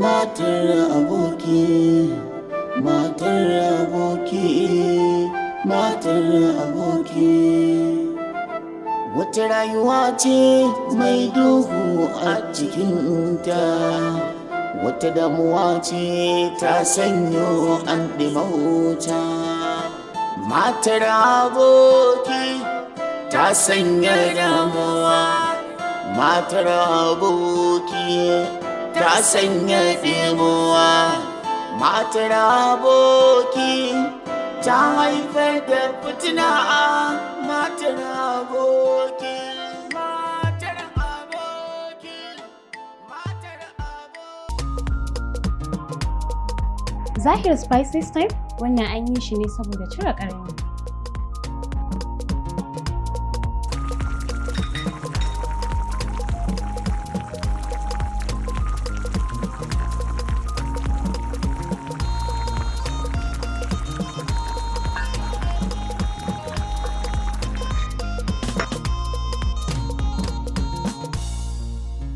Matar aboki, matar aboki, matar aboki. Wata rayuwa ce mai duhu a cikinta, wata damuwa ce ta sanyo an ɗimauta. Matar aboki ta sanya damuwa, matar aboki ta sanya ɗimuwa, matar aboki ta haifar da fitina, matar aboki, matar aboki, matar aboki. Zahir Spices Time wannan an yi shi ne saboda cire ƙarni.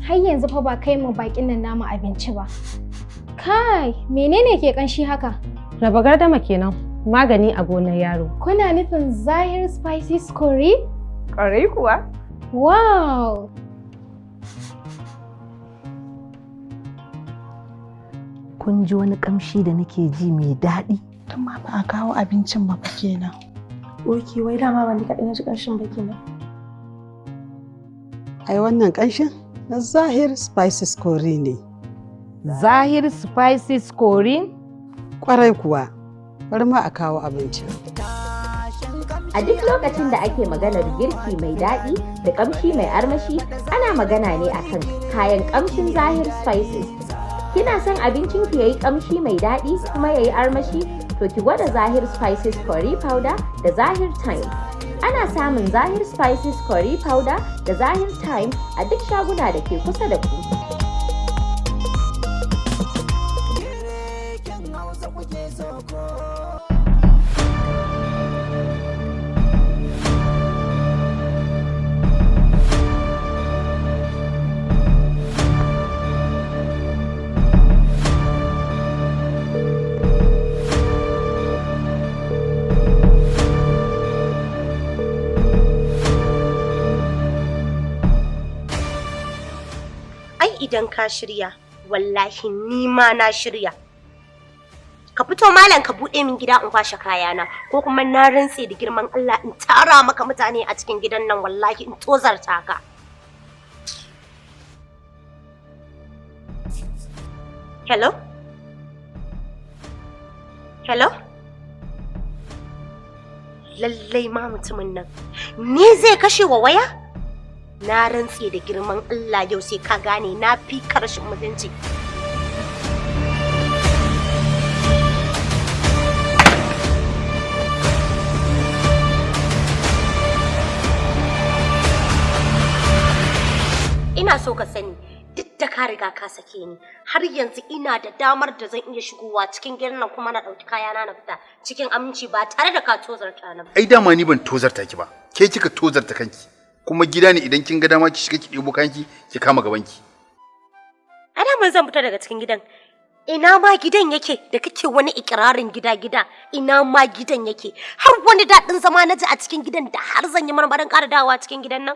Har yanzu fa ba kai mu bakin nan namu abinci ba. Kai, menene ke kanshi haka? Raba gardama kenan, magani a gonar yaro. Kuna nufin Zahir Spices Curry? Ƙwarai kuwa. Wow! Kun ji wani kamshi da nake ji mai daɗi. Tun ma ba a kawo abincin ba fa kenan. Ok, wai dama ban ni kaɗai na ji ƙanshin ba kenan. Ai wannan ƙanshin na Zahir Spices Curry ne. Zahir Spices Curry? Kwarai kuwa, bari ma a kawo abincin. A duk lokacin da ake maganar girki mai daɗi da ƙamshi mai armashi, ana magana ne akan kayan ƙamshin Zahir Spices. Kina son abincinki yayi ƙamshi mai daɗi kuma yayi armashi? To ki gwada Zahir Spices Curry Powder da Zahir Thyme. Ana samun Zahir Spices Curry Powder da Zahir Thyme a duk shaguna da ke kusa da ku. Girkin Hausa kuke so ko? Ai idan ka shirya, wallahi ni ma na shirya. Ka fito malam, ka buɗe min gida in kwashe kayana, ko kuma na rantse da girman Allah in tara maka mutane a cikin gidan nan, wallahi in tozarta ka. Hello? Hello? Lallai ma mutumin nan ni zai kashe wa waya? Na rantse da girman Allah yau sai ka gane na fi ka rashin mutunci. Ina so ka sani, duk da ka riga ka sake ni, har yanzu ina da damar da zan iya shigowa cikin gidan nan kuma na ɗauki kayana na fita cikin aminci ba tare da ka tozarta ni ba. Ai dama ni ban tozarta ki ba, ke kika tozarta kanki. Kuma gida ne, idan kin ga dama ki shiga ki ɗebo kayanki ki kama gabanki. A daman zan fita daga cikin gidan. Ina ma gidan yake da kake wani ikirarin gida gida? Ina ma gidan yake? Har wani daɗin zama na ji a cikin gidan da har zan yi marmarin ƙara dawowa cikin gidan nan?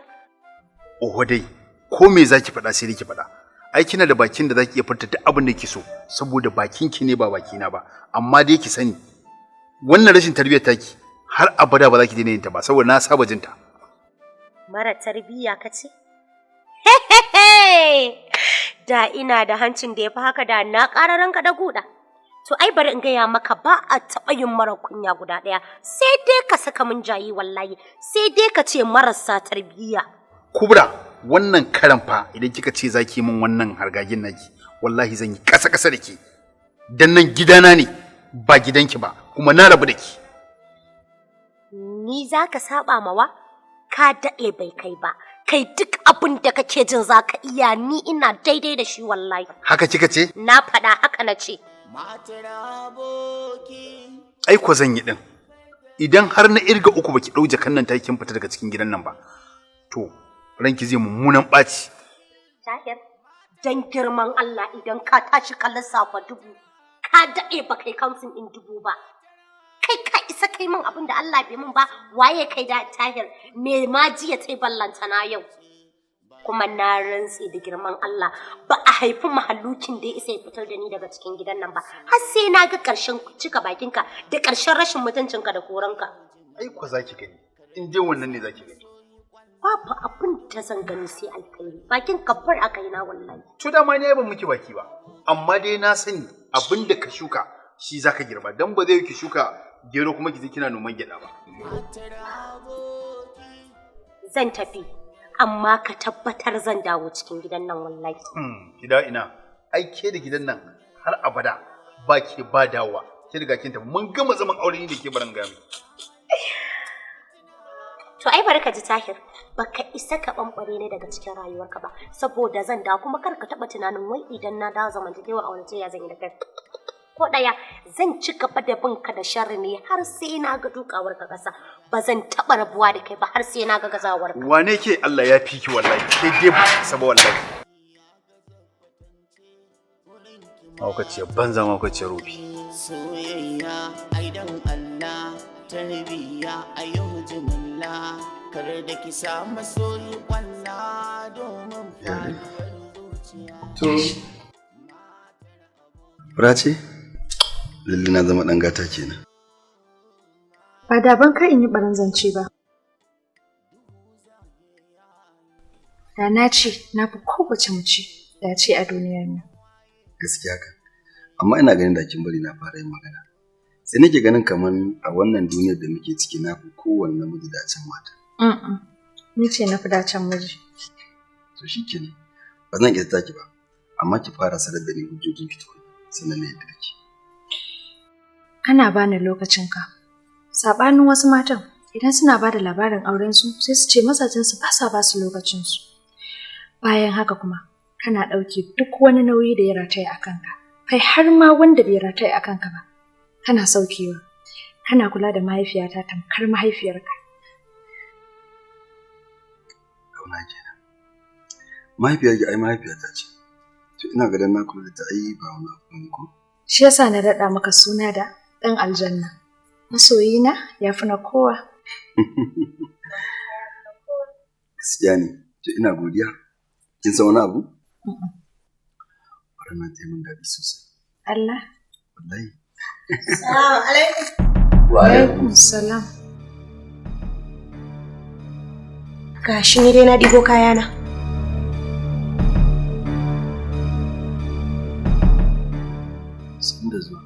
Oho dai, ko me zaki faɗa sai dai ki faɗa. Ai kina da bakin da zaki iya furta duk abin da kike so, saboda bakin ki ne ba bakina ba. Amma dai ki sani, wannan rashin tarbiyyar taki har abada ba za ki daina yin ta ba, saboda na saba jinta. Mara tarbiyya ka ce? Da ina da hancin da ya fi haka da na ƙara ranka da guda. To ai bari in gaya maka, ba a taɓa yin mara kunya guda ɗaya. Sai dai ka saka min jayi wallahi, sai dai ka ce marasa tarbiyya. Kubra, wannan karan fa idan kika ce za ki min wannan hargagin naki, wallahi zan yi ƙasa ƙasa da ke. Dan nan gidana ne, ba gidanki ba, kuma na rabu da ki. Ni za ka saba mawa? Ka daɗe bai kai ba. Kai, duk abin da kake jin za ka iya, ni ina daidai da shi wallahi. Haka kika ce? Na faɗa, haka na ce. Matar aboki. Ai ko zan yi din. Idan har na irga uku baki ɗau jakan nan ta kin fita daga cikin gidan nan ba, to ranki zai mummunan ɓaci. Tahir, Dan girman Allah idan ka tashi ka lissafa 1000, ka daɗe ba kai counting ɗin 1000 ba. Kai ka isa kai min abin da Allah bai min ba, waye kai da Tahir me ma jiya tai ballanta na yau. Kuma na rantse da girman Allah ba a haifi mahallukin da ya isa ya fitar da ni daga cikin gidan nan ba, har sai na ga ƙarshen cika bakinka da ƙarshen rashin mutuncinka da koranka. Ai ko zaki gani, in dai wannan ne zaki gani. Babu abin da zan gani sai alkhairi, bakin kafar a kaina wallahi. To dama ni ai ban miki baki ba, amma dai na sani abin da ka shuka shi zaka girba, dan ba zai ki shuka gero kuma ki je kina noman gyada ba. Zan tafi, amma ka tabbatar zan dawo cikin gidan nan wallahi. Ki dawo ina? Ai ke da gidan nan har abada ba ke ba dawowa. Ki riga kin tafi, mun gama zaman aure ni da ke baran gami. To ai bari ka ji Tahir, baka isa ka bambare ni daga cikin rayuwarka ba, saboda zan dawo kuma kar ka taba tunanin wai idan na dawo zamantakewa auratayya zan yi da kai. Ko ɗaya zan ci gaba da bin ka da sharri ne har sai na ga dukawar ka ƙasa, ba zan taɓa rabuwa da kai ba har sai na ga gazawar ka. Wane ke Allah ya fi ki wallahi, ke dai ba saba wallahi. Mahaukaciyar banza, mahaukaciyar rufi. Soyayya ai dan Allah, tarbiyya a yau jimilla, kar da ki sa masoyi kwalla domin faduwar zuciya. To, Fura ce? Lalle na zama ɗan gata kenan. Ba da ban kai in yi barin zance ba. Da na ce na fi kowace mace dace a duniyar nan. Gaskiya ka. Amma ina ganin da kin bari na fara yin magana. Sai nake ganin kaman a wannan duniyar da muke ciki na fi kowanne namiji dacen mata. Ni ce na fi dacen miji. To shikenan. Ba zan iya taki ba. Amma ki fara sanar da ni hujjojin ki tukuna. Sannan na yadda da ke. Kana bani lokacinka. Saɓanin wasu matan, idan suna ba da labarin aurensu sai su ce mazajensu ba sa ba su lokacinsu. Bayan haka kuma, kana ɗauke duk wani nauyi da ya rataya a kanka, kai har ma wanda bai rataya a kanka ba, kana saukewa. Kana kula da mahaifiyata tamkar mahaifiyarka. Kauna kenan. Mahaifiyarki ai mahaifiyata ce. To ina ga dan na kula da ta ai ba wani abu bane ko? Shi yasa na raɗa maka suna da ɗan aljanna. Masoyina ya fi na kowa. Gaskiya ne. To ina godiya. Kin san wani abu? Wannan ta yi min daɗi sosai. Allah. Wallahi. Salamu alaikum. Wa alaikum salam. Gashi ni dai na ɗigo kayana. Sun da zuwa.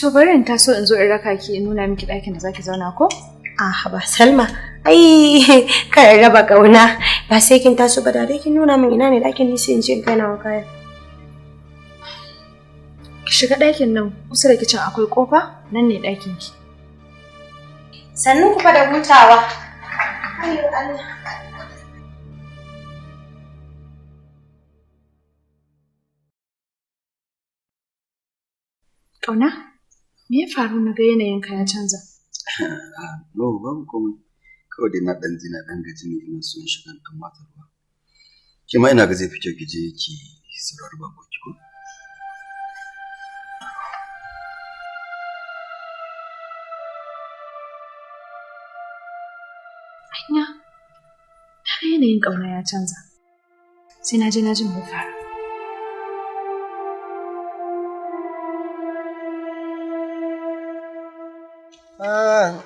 To bari in taso in zo in raka ki in nuna miki ɗakin da zaki zauna ko? Ah ba Salma, ai kar in raba ƙauna. Ba sai kin taso ba da dai kin nuna min ina ne ɗakin ni sai in je in kai nawa kayan. Ki shiga ɗakin nan kusa da kicin akwai ƙofa nan ne ɗakin ki. Sannu ku fa da hutawa. Ayyo Allah. Ƙauna? Me ya faru na ga yanayinka ya canza? No, babu komai. Kawai dai na ɗan ji na ɗan gaji ne ina so in shiga ɗan matsa ruwa. Ke ma ina ga zai fi kyau ki je ki saurari babanki ko? Anya, na ga yanayin ƙauna ya canza. Sai na je na ji me ya faru.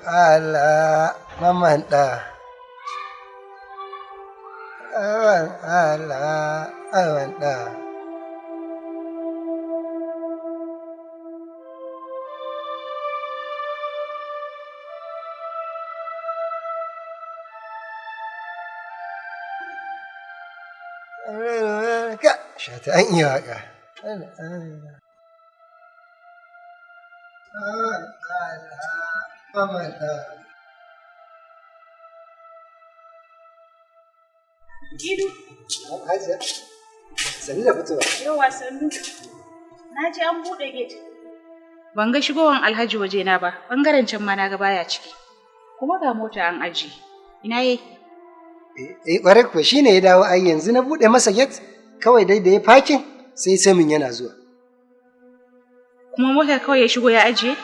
Allah mamman ɗa. Allah mamman ɗa. Shata an iya waƙa. Gidu. Hajiya, sannu da fitowa. Yawa sannu. Na ji an buɗe gate. Ban ga shigowan Alhaji wajena ba, bangaren can ma na ga baya ciki. Kuma ga mota an ajiye. Ina yayi? Eh, ƙwarai kuwa shine ya dawo ai yanzu na buɗe masa gate Kawai dai da ya fakin sai sai min yana zuwa. Kuma motar kawai ya shigo ya ajiye?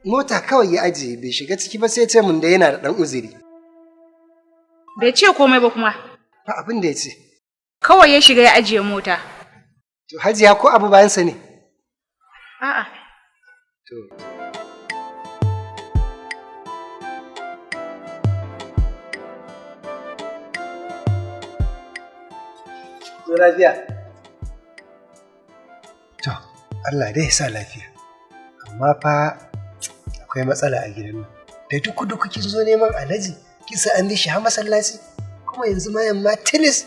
Mota kawai ya ajiye bai shiga ciki ba sai ce mun da yana da ɗan uzuri. Bai ce komai ba kuma. Ba abin da ya ce. Kawai ya shiga ya ajiye mota. To Hajiya ko abu bayansa ne? A'a. To. Zo lafiya. To, Allah dai ya sa lafiya. Amma fa akwai matsala a gidan nan. Da duk duk kin zo neman Alhaji, kisa an shi har masallaci. Kuma yanzu ma yamma tilis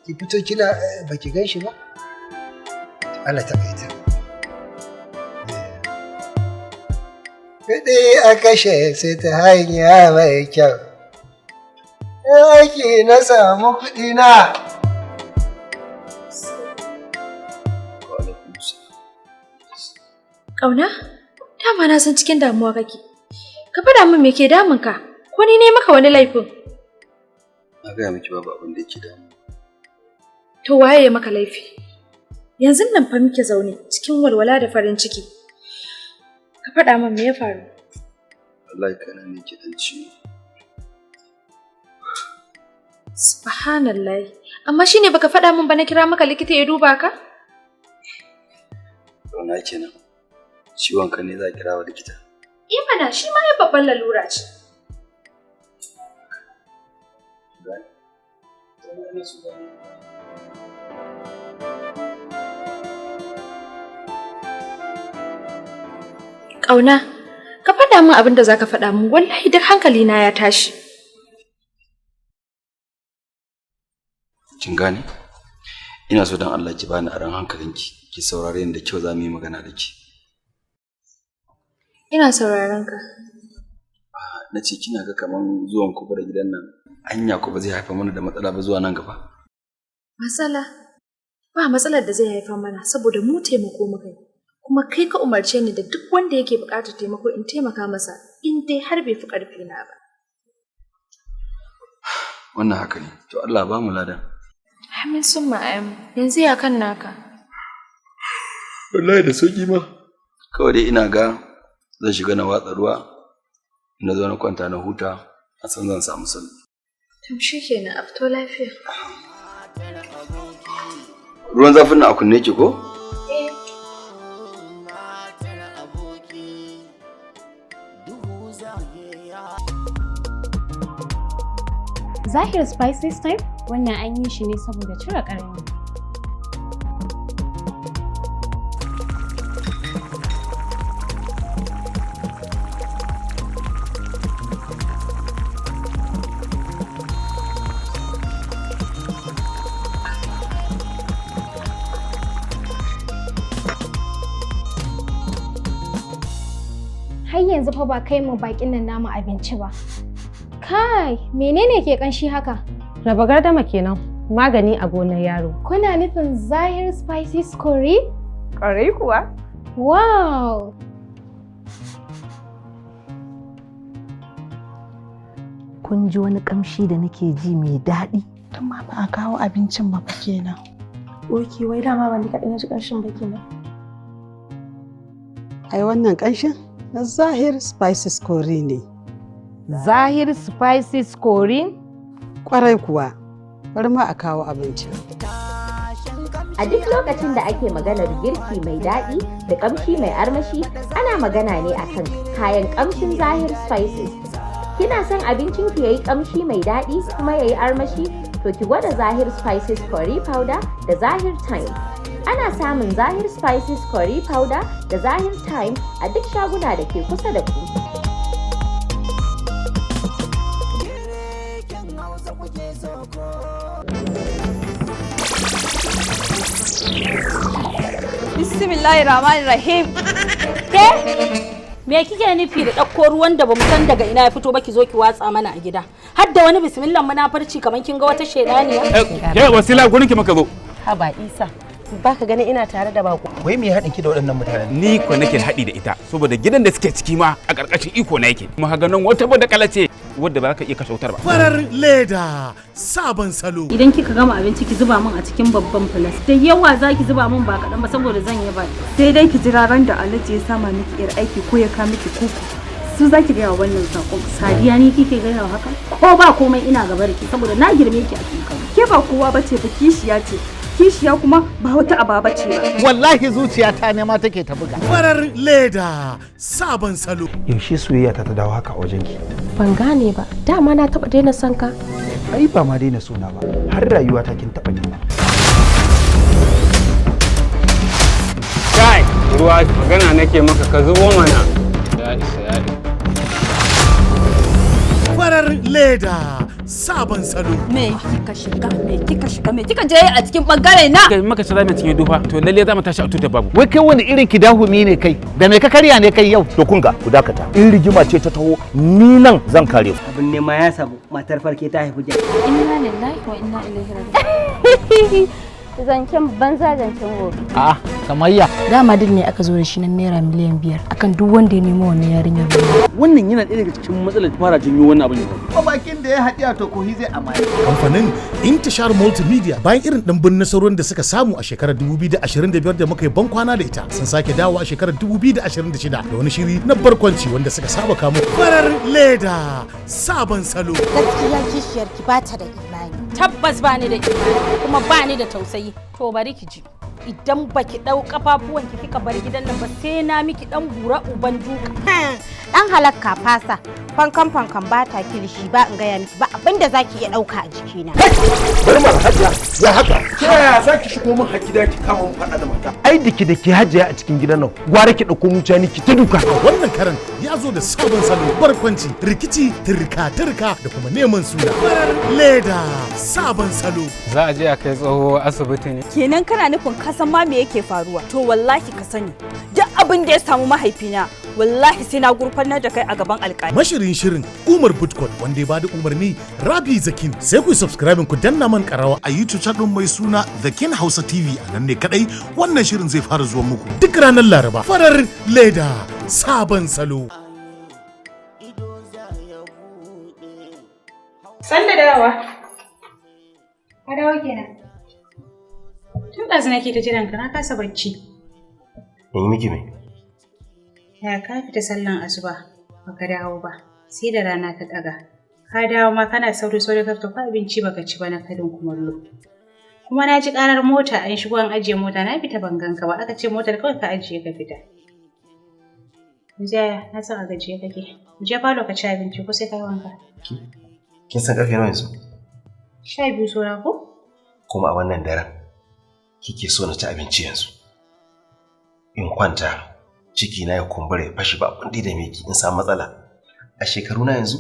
ki fito kina baki gan shi ba. Allah ta kaita. Kuɗi a kashe sai ta hanya mai kyau. Aiki na samu kuɗi na. Ƙauna? Dama na san cikin damuwa kake. Ka faɗa min me ke damunka? Ko ni ne maka wani laifin? Na gaya miki babu abin da yake damu. To waye ya maka laifi? Yanzu nan fa muke zaune cikin walwala da farin ciki. Ka faɗa min me ya faru? Wallahi kana ne ke dan ciwo. Subhanallah. Amma shine baka faɗa min ba na kira maka likita ya duba ka? Ƙauna kenan. Ciwon ka ne za a kira wa likita. Eh mana shi ma ya babban lalura ce. Ƙauna, ka faɗa min abin da za ka faɗa min wallahi duk hankalina ya tashi. Kin gane? Ina so don Allah ki bani aron hankalinki, ki saurare ni da kyau za mu yi magana da ki. Ina sauraron ka. Na ce kina ga kaman zuwan ku da gidan nan anya ku ba zai haifar mana da matsala ba zuwa nan gaba. Matsala? Ba matsalar da zai haifar mana saboda mu taimako muka yi. Kuma kai ka umarce ni da duk wanda yake buƙatar taimako in taimaka masa in dai har bai fi ƙarfi na ba. Wannan haka ne. To Allah ba mu ladan. Amin summa amin. Yanzu ya kan naka. Wallahi da sauki ma. Kawai dai ina ga zan shiga na watsa ruwa na zo na kwanta na huta a san zan samu sauki. To shikenan a fito lafiya. Ruwan zafin na a kunne ki ko? Eh. Zahir Spices Time wannan an yi shi ne saboda cire ƙarni. Har yanzu fa ba kai mu bakin nan namu abinci ba. Kai, menene ke kanshi haka? Raba gardama kenan, magani a gonar yaro. Kuna nufin Zahir Spices Curry? Ƙwarai kuwa. Wow! Kun ji wani ƙamshi da nake ji mai daɗi? Tun ma ba a kawo abincin ba fa kenan. Oke, wai dama ban ni kaɗai na ji ƙanshin ba kenan. Ai wannan ƙanshin na Zahir Spices Curry ne. Zahir Spices Curry? Kwarai kuwa, bari ma a kawo abincin. A duk lokacin da ake maganar girki mai daɗi da ƙamshi mai armashi, ana magana ne akan kayan ƙamshin Zahir Spices. Kina son abincin ki yayi ƙamshi mai daɗi kuma yayi armashi? To ki gwada Zahir Spices Curry Powder da Zahir Thyme. Ana samun Zahir Spices Curry Powder da Zahir Thyme a duk shaguna da ke kusa da ku. Bismillahir Rahmanir Rahim. Ke? Me kike nufi da ɗauko ruwan da bamu san daga ina ya fito ba ki zo ki watsa mana a gida? Har da wani bismillah munafurci kamar kin ga wata shedaniya. Ke wasila gurin ki muka zo. Haba Isa, baka ganin ina tare da bako. Wai me haɗin ki da waɗannan mutanen? Ni ko nake haɗi da ita saboda gidan da suke ciki ma a ƙarƙashin iko na yake. Kuma haga nan wata badakala ce wadda ba za ka iya kashe wutar ba. Farar leda sabon salo. Idan kika gama abinci ki zuba min a cikin babban filas. Da yawa za ki zuba min ba kaɗan ba saboda zan yi baki. Sai dai ki jira ran da Alhaji ya sama miki yar aiki ko ya ka miki koko. Su za ki gaya wa wannan saƙon. Sadiya ni kike gaya wa haka? Ko ba komai ina gaba da ki saboda na girme ki a shekaru. Ke ba kowa bace ba, kishiya ce. Kishiya kuma ba wata ababa ce ba. Wallahi zuciyata ne ma take ta buga. Farar leda sabon salo. Yaushe soyayya ta dawo haka a wajenki? Ban gane ba, dama na taɓa daina son ka. Ai ba ma daina sona ba, har rayuwa ta kin taɓa daina. Kai, ruwa magana nake maka ka zubo mana. Ya isa ya isa. Farar leda sabon salo. Me kika shiga, me kika shiga, me kika je a cikin bangare na? Kai maka ci za mu cinye dufa, to lalle za mu tashi a tutar babu. Wai kai wani irin kidahumi ne kai? Da me ka karya ne kai yau? To kun ga ku dakata. In rigima ce ta taho ni nan zan kare ku. Abin nema ya samu, matar farke ta haifi jaki. Inna lillahi wa inna ilaihi raji'un. Zancen banza zancen gobe. A'a, kamayya. Dama dil ne aka zo da shi na naira miliyan 5 akan duk wanda ya nemo wannan yarinyar. Wannan yana ɗaya daga cikin matsalar fara janyo wannan abin. Ko bakin da ya haɗiya to kohi zai amaye. Kamfanin Intishar Multimedia bayan irin ɗimbin nasarorin da suka samu a shekarar 2025 da muka yi bankwana da ita sun sake dawo a shekarar 2026 da wani shiri na barkwanci wanda suka saba kamo. Farar leda sabon salo. Gaskiya kishiyar ki bata da imani. Tabbas ba ni da imani kuma ba ni da tausayi. To bari ki ji. Idan baki ɗau kafafuwanki kika bar gidan nan ba sai na miki dan bura uban duka. Dan halakka fasa. Fankan fankan ba ta kilishi ba in gaya miki ba abinda zaki iya ɗauka a jikina. Bari ma hajiya ya haka. Ke yaya za ki shigo min har gida ki kama mun faɗa da mata? Ai dake da ke hajiya a cikin gidan nan gwara ki ɗauko mutane ki ta duka. Wannan karan ya zo da sabon salo barkwanci rikici turka turka da kuma neman suna. Farar leda sabon salo. Za a je a kai tsoho asibiti ne. Kenan kana nufin ka san ma me yake faruwa? To wallahi ka sani. Duk abin da ya samu mahaifina wallahi sai na gurfanar da kai a gaban alƙali. Mashirin shirin Umar Butkot wanda ya bada umarni Rabi Zakin sai ku subscribe ku danna man karawa a YouTube channel mai suna The King Hausa TV a nan ne kadai wannan shirin zai fara zuwa muku duk ranar Laraba. Farar leda sabon salo. Sanda dawowa. Ka dawo kenan. Tun ɗazu nake ta jiran ka na kasa bacci. In yi miki me? Ya ka fita sallan asuba baka dawo ba sai da rana ta ɗaga. Ka dawo ma kana sauri sauri ka fita ko abinci baka ci ba na karin kumallo. Kuma na ji ƙarar mota an shigo an ajiye mota na fita ban ganka ba aka ce motar kawai ka ajiye ka fita. Yaya na san a gajiye kake. Mu je falo ka ci abinci ko sai ka yi wanka. Kin san karfe nawa yanzu? 12 saura ko? Kuma a wannan daren kike so na ci abinci yanzu. In kwanta ciki na ya kumbura ya fashi ba abin da miki in samu matsala. A shekaru na yanzu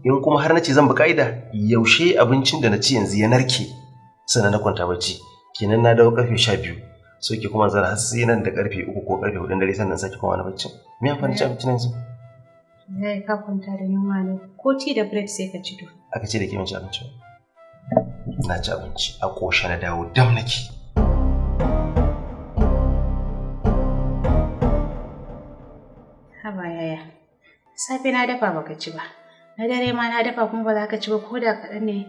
in kuma har na ce zan bi ka'ida yaushe abincin da na ci yanzu ya narke sannan na kwanta bacci kenan na dawo karfe 12 so ke kuma zan har sai nan da karfe 3 ko karfe 4 dare sannan sake koma na bacci. Me amfani ci abincin yanzu? Yaya ka kwanta da yunwa ne ko ci da bread sai ka ci to. Aka ce da ke ci abinci ba? Na ci abinci a ƙoshe na dawo dam nake. Haba yaya. Safe na dafa baka ci ba. Na dare ma na dafa kuma ba za ka ci ba ko da kaɗan ne.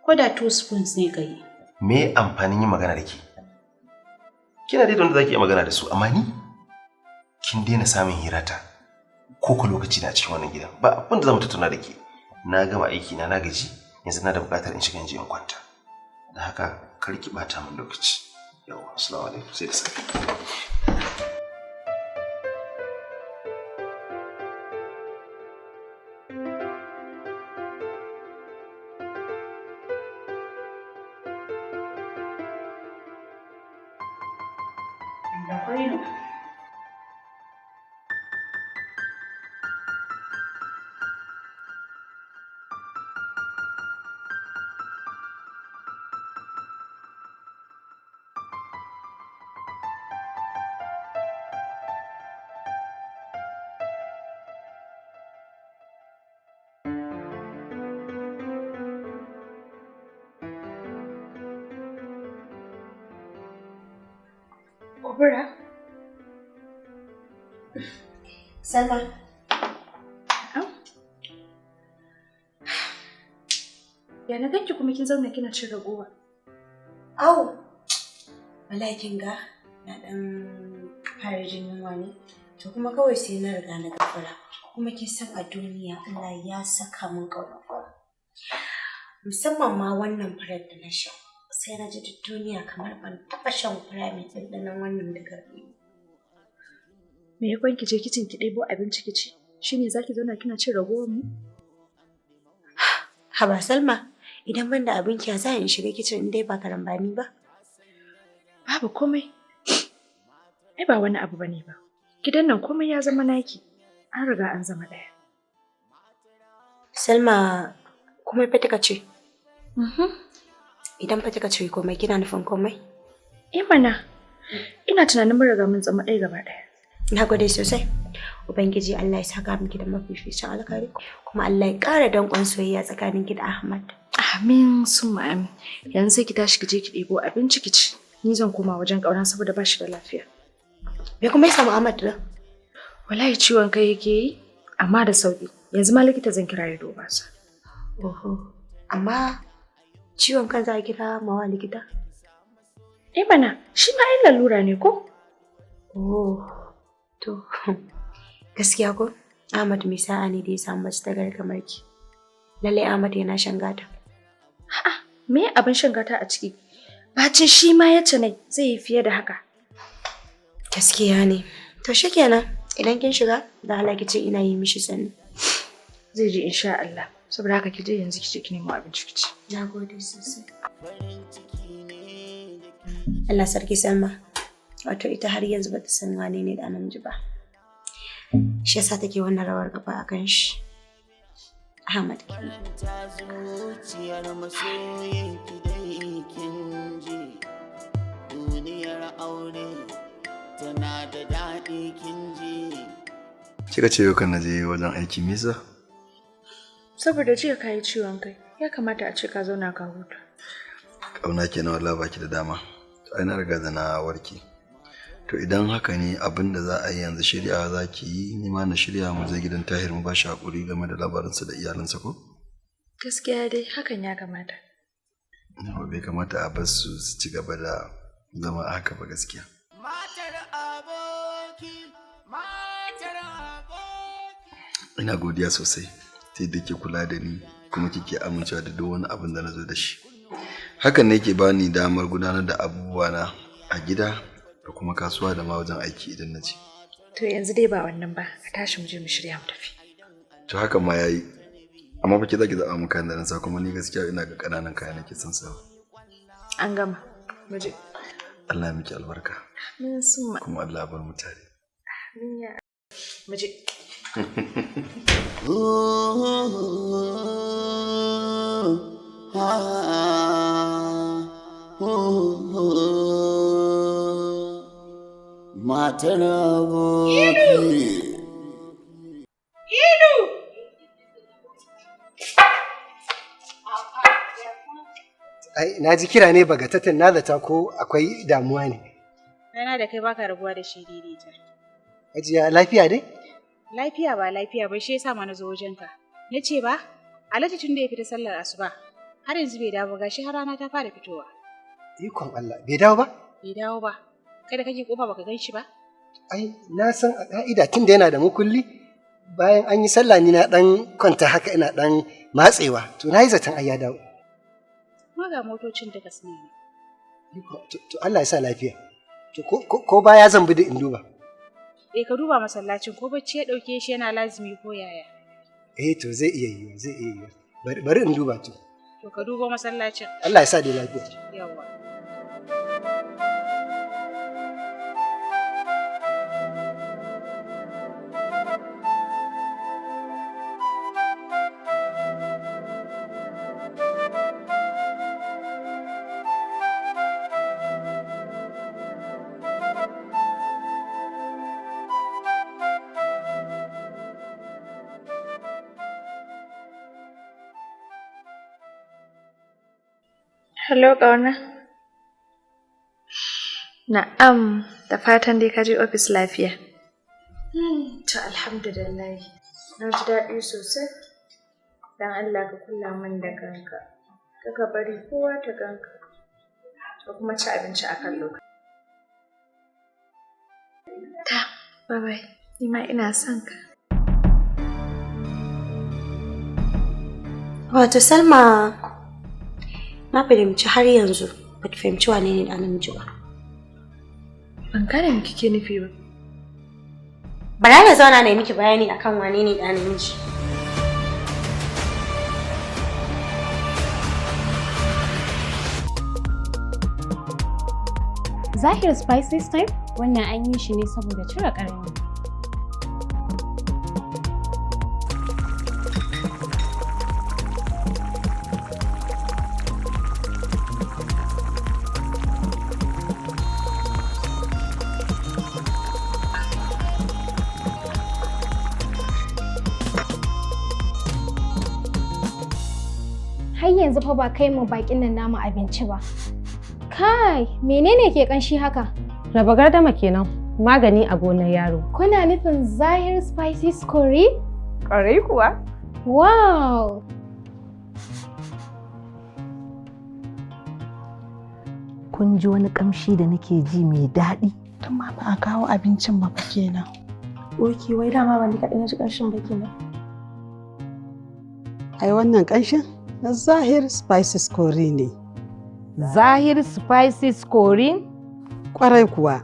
Ko da 2 spoons ne ka yi. Me amfanin yin magana da ke? Kina dai da wanda za ki iya magana da su amma ni kin daina samun hirata ko ku lokaci na cikin wannan gidan ba abin da za mu tattauna da ke. Na gama aiki na na gaji yanzu na da buƙatar in shiga in je in kwanta. Da haka kar ki ɓata min lokaci. Yawwa, assalamu alaikum sai da safe. Obura. Salma. Ya na ganki kuma kin zauna kina cin ragowa. Au, wallahi kin ga na dan fara jin yunwa ne. To kuma kawai sai na riga na gafara. Kuma kin san a duniya Allah ya saka min ƙaunar fura. Musamman ma wannan furar da na sha. Sai na ji duk duniya kamar ban taɓa shan fura mai ɗanɗanon wannan da garɗi. Me yakon ki je kicin ki ɗebo abinci ki ci? Shine zaki zauna kina cin ragowar mu? Haba Salma, idan ban da abinki ya za in shiga kicin in dai ba karambani ba? Babu komai. Ai ba wani abu bane ba. Gidan nan komai ya zama naki. An riga an zama ɗaya. Salma, komai fa kika ce? Idan fa kika ce komai kina nufin komai? Eh mana. Ina tunanin mun riga mun zama ɗaya gaba ɗaya. Na gode sosai. Ubangiji Allah ya saka miki da mafificin alkhairi kuma Allah ya ƙara danƙon soyayya tsakaninki da Ahmad. Amin summa amin. Yanzu sai ki tashi ki je ki ɗebo abinci ki ci. Ni zan koma wajen ƙauna saboda ba shi da lafiya. Me kuma ya samu Ahmad din? Wallahi ciwon kai yake yi, amma da sauki. Yanzu ma likita zan kira ya duba sa. Oho. Amma ciwon kan za a kira mawa likita? Eh mana, shi ma ai lalura ne ko? Oh. To, gaskiya ko? Ahmad mai sa'a ne da ya samu mace ta gari kamar ki. Lallai Ahmad yana shan gata. A'a, me abin shan gata a ciki? Bacin shi ma ya nai zai yi fiye da haka. Gaskiya ne. To shikenan, idan kin shiga, da Allah ki ce ina yi mishi sannu. Zai ji insha Allah. Saboda haka ki je yanzu ki je ki nemo abinci ki ci. Na gode sosai. Allah sarki Salma. Wato ita har yanzu bata san wane ne da namiji ba. Shi yasa take wannan rawar gaba a kan shi. Ahmad kenan. Zuciyar masoyin ki dai kin ji, duniyar aure tana da daɗi kin ji. Kika ce yau kan na je wajen aiki me yasa? Saboda jiya ka yi ciwon kai, ya kamata a ce ka zauna ka huta. Ƙauna kenan wallahi baki da dama. To ai na riga da na warke. To idan haka ne abin da za a yi yanzu shirya za ki yi ni ma na shirya mu je gidan Tahir mu ba shi haƙuri game da labarinsa da iyalinsa ko? Gaskiya dai hakan ya kamata. Yawa bai kamata a bar su su ci gaba da zama a haka ba gaskiya. Ina godiya sosai ta yadda ke kula da ni kuma kike amincewa da duk wani abin da na zo da shi. Hakan ne ke bani damar gudanar da abubuwana a gida da kuma kasuwa da ma wajen aiki idan na je. To yanzu dai ba wannan ba, ka tashi mu je mu shirya mu tafi. To hakan ma yayi. Amma fa ke zaki zaɓa min kayan da na sa kuma ni gaskiya ina ga ƙananan kaya nake son sawa. An gama. Mu je. Allah ya miki albarka. Amin summa. Kuma Allah ya bar mu tare. Amin ya. Mu je. Matar aboki. Ilu! Ai, na ji kira ne bagatatan na zata ko akwai damuwa ne. Rana da kai baka rabuwa da shi daidaita. Hajiya lafiya dai? Lafiya ba lafiya ba shi yasa ma na zo wajenka. Na ce ba, Alhaji tun da ya fita sallar asuba, har yanzu bai dawo ba gashi har rana ta fara fitowa. Ikon Allah, bai dawo ba? Bai dawo ba. Kai da kake kofa baka gan shi ba? Ai, na san a ka'ida tun da yana da mukulli, bayan an yi sallah ni na dan kwanta haka ina dan matsewa, to na yi zaton ai ya dawo. Kuma ga motocin duka suna nan. To Allah ya sa lafiya. To ko baya zan bi da in duba. Eh ka duba masallacin ko bacci ya dauke shi yana lazimi ko yaya. Eh to zai iya yiwa, zai iya yiwa. Bari in duba to. To ka duba masallacin. Allah ya sa dai lafiya. Yawwa. Hello ƙauna. Na'am, da fatan dai ka je ofis lafiya. To alhamdulillah. Na ji daɗi sosai. Don Allah ka kula min da kanka. Kaka bari kowa ta ganka. Ka kuma ci abinci a kan lokaci. Ta, bye bye. Ni ma ina son ka. Wato Salma, na fahimci har yanzu ba ki fahimci wane ne ɗan namiji ba. Ban gane me kike nufi ba. Bara na zauna na yi miki bayani akan wane ne ɗan namiji. Zahir Spices Time wannan an yi shi ne saboda cire ƙarni. Har yanzu fa ba kai mu bakin nan namu abinci ba. Kai, menene ke kanshi haka? Raba gardama kenan, magani a gonar yaro. Kuna nufin Zahir Spices Curry? Ƙwarai kuwa. Wow! Kun ji wani kamshi da nake ji mai daɗi? Tun ma ba a kawo abincin ba fa kenan. Oke, wai dama ban ni kaɗai na ji ƙanshin ba kenan. Ai wannan ƙanshin na Zahir Spices Curry ne. Zahir Spices Curry? Kwarai kuwa,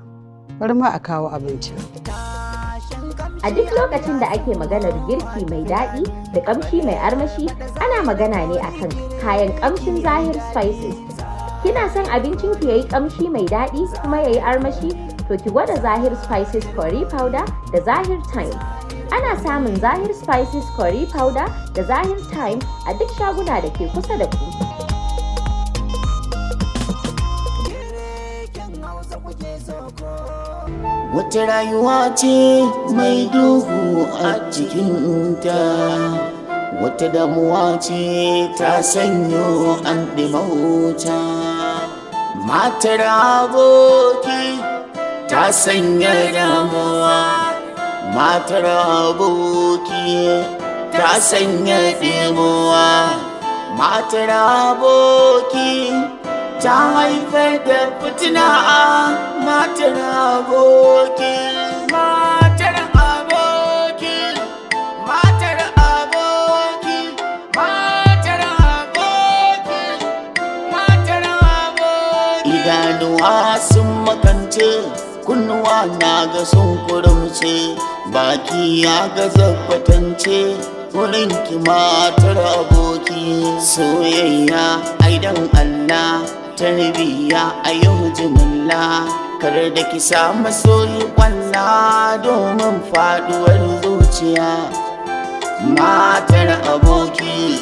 bari ma a kawo abincin. A duk lokacin da ake maganar girki mai daɗi da ƙamshi mai armashi, ana magana ne akan kayan ƙamshin Zahir Spices. Kina son abincin ki yayi ƙamshi mai daɗi kuma yayi armashi? To ki gwada Zahir Spices Curry Powder da Zahir Thyme. Ana samun Zahir Spices Curry Powder da Zahir Thyme a duk shaguna da ke kusa da ku. Wata rayuwa ce mai duhu a cikinta, wata damuwa ce ta sanyo an ɗimauta. Matar aboki ta sanya damuwa, matar aboki ta sanya ɗimuwa, matar aboki ta haifar da fitina, matar aboki, matar aboki, matar aboki, matar aboki, matar aboki. Idanuwa sun makance, kunnuwa na ga sun kurumce, baki ya gaza kwatance, wurin ki matar aboki. Soyayya ai dan Allah, tarbiyya a yau jimilla, kar da ki samu soyi kwalla domin faduwar zuciya, matar aboki.